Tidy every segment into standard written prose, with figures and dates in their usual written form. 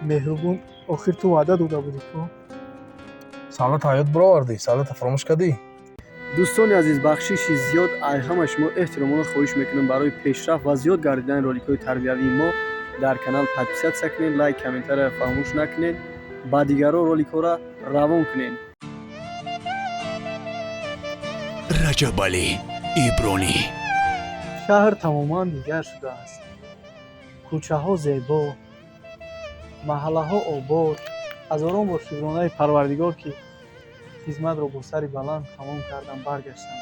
Меҳрубон, охир ту ваъда дода будӣ ку? Солдата ҳаёт бировардӣ, солдата фаромӯш кардӣ? Дӯстони азиз, бахшиши зиёд ай ҳамаи шумо эҳтиромона хоҳиш мекунам, барои пешрафт ва зиёд гардидани роликҳои тарбиявии мо дар канал подписаться кунед, лайк, комментария фаромӯш накунед, ба дигарон роликҳоро равон кунед. Раҷабалӣ Ибронӣ. Шаҳр тамоман дигар шудааст. Кӯчаҳо зебо, маҳаллаҳо обод. Ҳазорон бор шукронаи Парвардигор, ки хизматро бо сари баланд тамом кардам, баргаштам.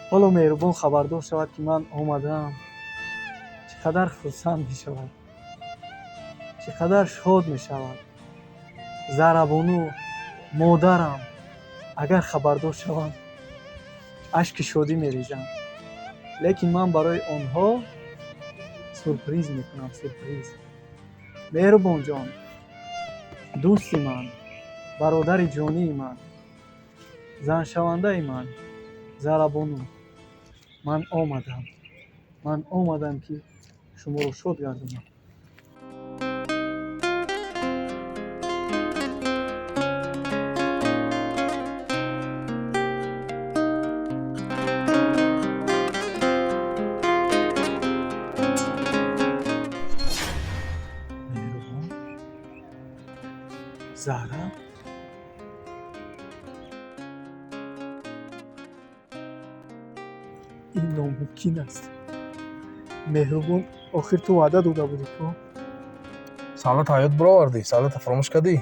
Ҳоло Меҳрубон хабардор шавад, ки ман омадаам, чӣ қадар хурсанд мешавад, чӣ қадар шод мешавад. Зарабону, модарам, агар хабардор шаванд, ашки шодӣ мерезанд. Лекин ман барои онҳо сюрприз мекунам, сюрприз. Меҳрубонҷон, дӯсти ман, бародари ҷонии ман, заншавандаи ман, Зарабону, ман омадам. Ман омадам, ки шуморо шод гардонам. Меҳрубон, Зара, ин номумкин аст. Меҳрубон, охир ту ваъда дода будӣ ку? Солдата ҳаёт бировардӣ, солдата фаромӯш кардӣ?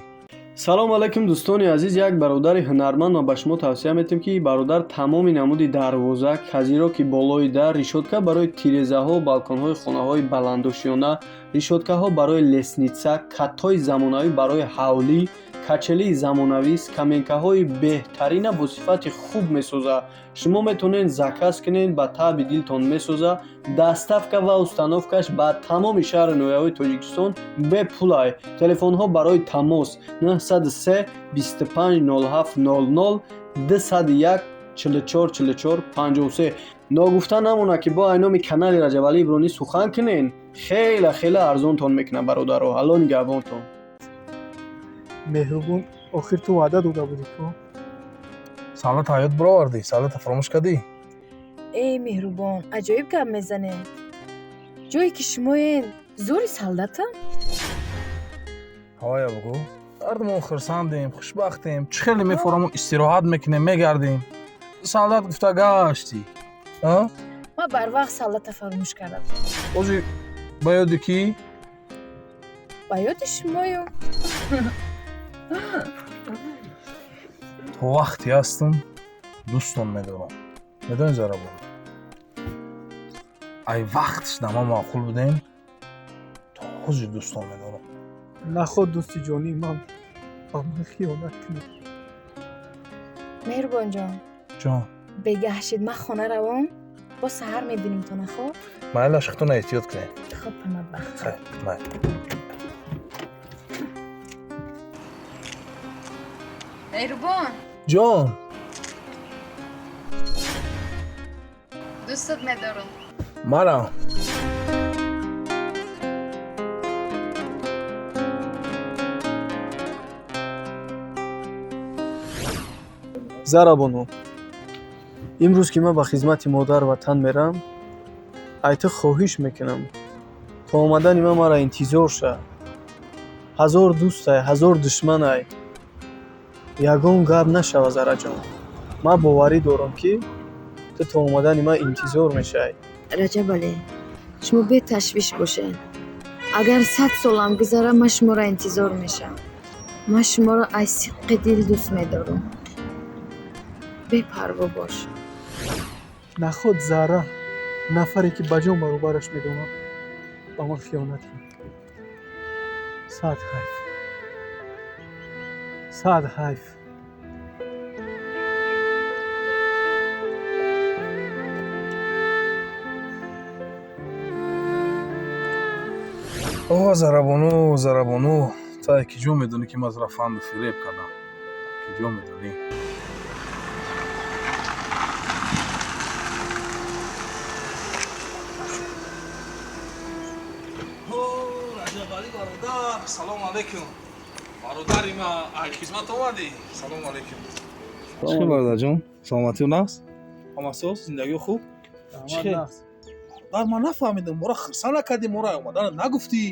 Салом алайкум, дӯстони азиз. Як бародари ҳунарманд ма ба шумо тавсия метем, ки бародар тамоми намуди дарвоза, козирёки болои дар, решётка барои тирезаҳо, балконҳои хонаҳои баландошёна, решёткаҳо барои лестница, катҳои замонавӣ барои ҳавлӣ, качелии замонавӣ, скамейкаҳои беҳтарина бо сифати хуб месозад. Шумо метавонед заказ кунед, ба таъби дилтон месозад. Доставка ва установкаш ба тамоми шаҳру ноҳияҳои Тоҷикистон бепулай. Телефонҳо барои тамос 903 25 07 00, 201 44 44 53. Ногуфта намонад, ки бо айноми канали Раҷабалӣ Ибронӣ сухан кунен, хеле хеле арзонтон мекунад, бародаро. Алло нигаҳбонтон. Меҳрубон, охир ту ваъда дода будӣ ку? Солдата ҳаёт бировардӣ, солдата фаромӯш кардӣ? Эй Меҳрубон, аҷоиб гап мезанед. Ҷое ки шумоед, зори солдатам? Ҳавая бугӯ, ҳардумон хурсандем, хушбахтем, чӣ хеле мефорамон, истироҳат мекунем, мегардем. Солдат гуфта гаштӣ. Ман барвақт солдата фаромӯш кардам. Ози ба ёди кӣ? Ба ёди шумою. То вақте ҳастам, дӯстон медорам. Медонӣ, Зарабон, ай вақтш да ма маъқул будем, то ҳозир дӯстон медорам. Наход дӯсти ҷонии ман ба ман хиёнат кунад. Меҳрубонҷон, Ҷон. Бегаҳ шид, ман хона равом, бо саҳар мебинем-то, наход? Майлаш, худтона эҳтиёт кунед. Хоб, паноҳбахт. Хайр, майл. Меҳрубон. Ҷон. Дӯстат медорам. Манам. Зарабону, имрӯз ки ман ба хизмати модар ватан мерам, ай ту хоҳиш мекунам, то омадани ман маро интизор ша. Ҳазор дӯстай, ҳазор душманай, ягон гап нашава. Зараҷон, ман боварӣ дорам, ки ту то омадани ман интизор мешавӣ. Раҷабалӣ, шумо беташвиш бошед. Агар 100 солам гузара, ман шуморо интизор мешавам. Ман шуморо аз сидқи дил дӯст медорам. Бепарво бош. Наход Зара, нафаре ки ба ҷон баробараш медонам, ба ман хиёнат кунад. Сад ҳайф, сад ҳайф. О Зарабону, Зарабону, ту ай киҷо медонӣ, ки ман туро фанду фиреб кардам? Киҷо медонӣ? Раҷабалӣ бародар, салому алайкум. Бародари ма, ай хизмат омадӣ? Салому алайкум. Чӣ, бародарҷон, саломатӣ нафс, ҳамасоз, зиндагиё хуб? Чӣ? Нақс. Бар ман нафаҳмидам, мора хирса накардӣ, мора омадана нагуфтӣ.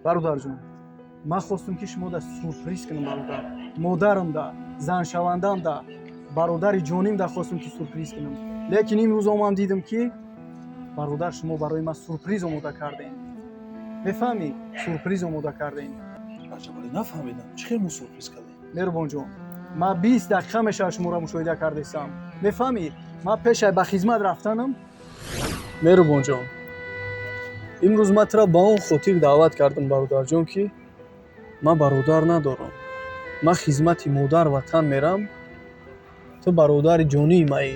Бародарҷон, ман хостум, ки шумо да сюрприз кунам, бародар. Модарам да, заншавандам да, бародари ҷоним да хостум, ки сюрприз кунам. Лекин имрӯз омам, дидам, ки бародар, шумо барои ман сюрприз омода кардем. Мефаҳмӣ? Сюрприз омода кардем. Раҷабалӣ, нафаҳмидам, чӣ хел мо сюрприз кардем? Меҳрубонҷон, ман 20 дақиқа мешавад шуморо мушоҳида кардесам. Мефаҳмӣ? Ман пешай ба хизмат рафтанам. Меҳрубонҷон, имрӯз ман тура ба он хотир даъват кардам, бародарҷон, ки ман бародар надорам. Ман хизмати модар ватан мерам. Ту бародари ҷонии маӣ,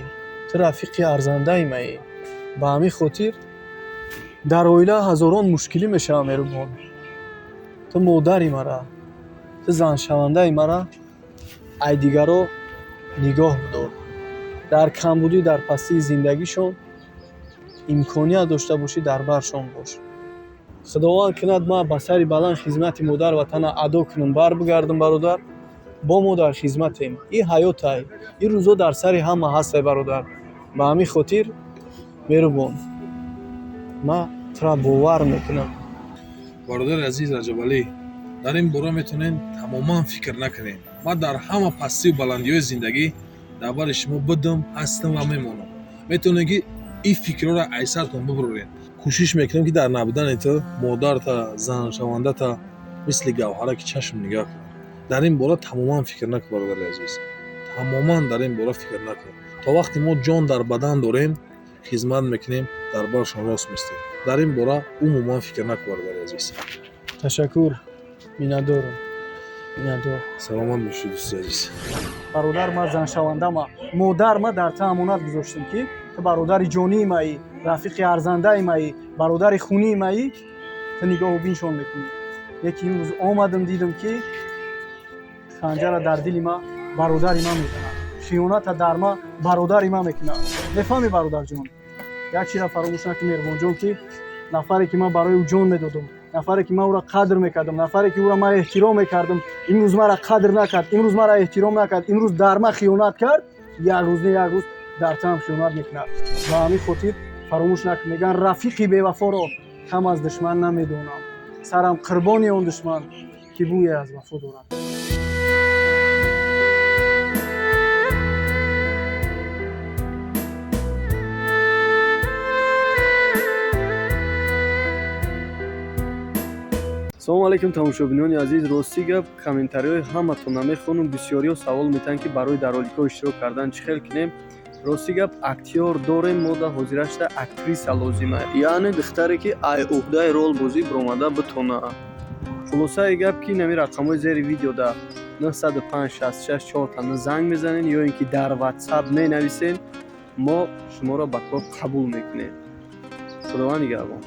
ту рафиқи арзандаи маӣ. Ба ҳамин хотир дар оила ҳазорон мушкилӣ мешавад, меҳрубон. Ту модари мара, ту заншавандаи мара ай дигаро нигоҳ бидор. Дар камбудӣ, дар пастии зиндагишон имконият дошта бошӣ, дар баршон бош. Худованд кунад, ман ба сари баланд хизмати модар ватана адо кунам, бар бигардам, бародар, бо мо дар хизматем. Ин ҳаётай, ин рӯзо дар сари ҳама ҳастай, бародар. Ба ҳамин хотир, меҳрубон, ман тура бовар мекунам. Бародари азиз Раҷабалӣ, дар ин бора метавонем тамоман фикр накунем. Ман дар ҳама пастию баландиҳои зиндагӣ дар бари шумо будам, ҳастам ва мемонам. Метавонем, ки ин фикрҳоро аз сартон бибурорем. Кӯшиш мекунем, ки дар набудани ту модарта, заншавандата мисли гавҳараки чашм нигаҳ кунам. Дар ин бора тамоман фикр накун, бародари азиз, тамоман дар ин бора фикр накун. То вақте мо ҷон дар бадан дорем, хизмат мекунем, дар баршон рост местем. Дар ин бора умуман фикр накун, бародари азиз. Ташаккур, миннатдорам, миннатдор. Саломат бошед, дӯсти азиз. Бародар, ман заншавандама, модар ма дар та амонат гузоштем, ки ту бародари ҷонии маӣ, рафиқи арзандаи маӣ, бародари хунии маӣ, ту нигоҳу биншон мекунӣ. Лекин имрӯз омадам, дидам, ки ханҷара дар дили ма бародари ман мезанад, хиёната дар ма бародари ман мекунад. Мефаҳмӣ, бародарҷон? Як чиза фаромӯш накун, меҳрубонҷон, ки нафаре, ки ман барои ӯ ҷон медодам, нафаре, ки ман ӯро қадр мекардам, нафаре, ки ӯро ман эҳтиром мекардам, имрӯз маро қадр накард, имрӯз маро эҳтиром накард, имрӯз дар ман хиёнат кард. Як рӯз не, як рӯз дар таам хиёнат мекунад. Ба ҳамин хотир фаромӯш накун, мегӯянд, рафиқи бевафоро кам аз душман намедонам. Сарам қурбони он душман, ки бӯе аз вафо дорад. Салому алайкум, тамошобинони азиз. Ростӣ гап, комментариҳои ҳаматон намехонам. Бисёриҳо савол метиҳанд, ки барои дар роликҳо иштирок кардан чӣ хел кунем. Ростӣ гап, актёр дорем мо, да ҳозирашда актриса лозима, яъне духтаре, ки ай уҳдаи ролбозӣ биромада битона. Хулосаи гап, ки нами рақамҳои зери видеода 905 66 4 занг мезанед ё ин ки дар Ватсап менависен, мо шуморо ба кор қабул мекунем. Худованд нигаҳбон.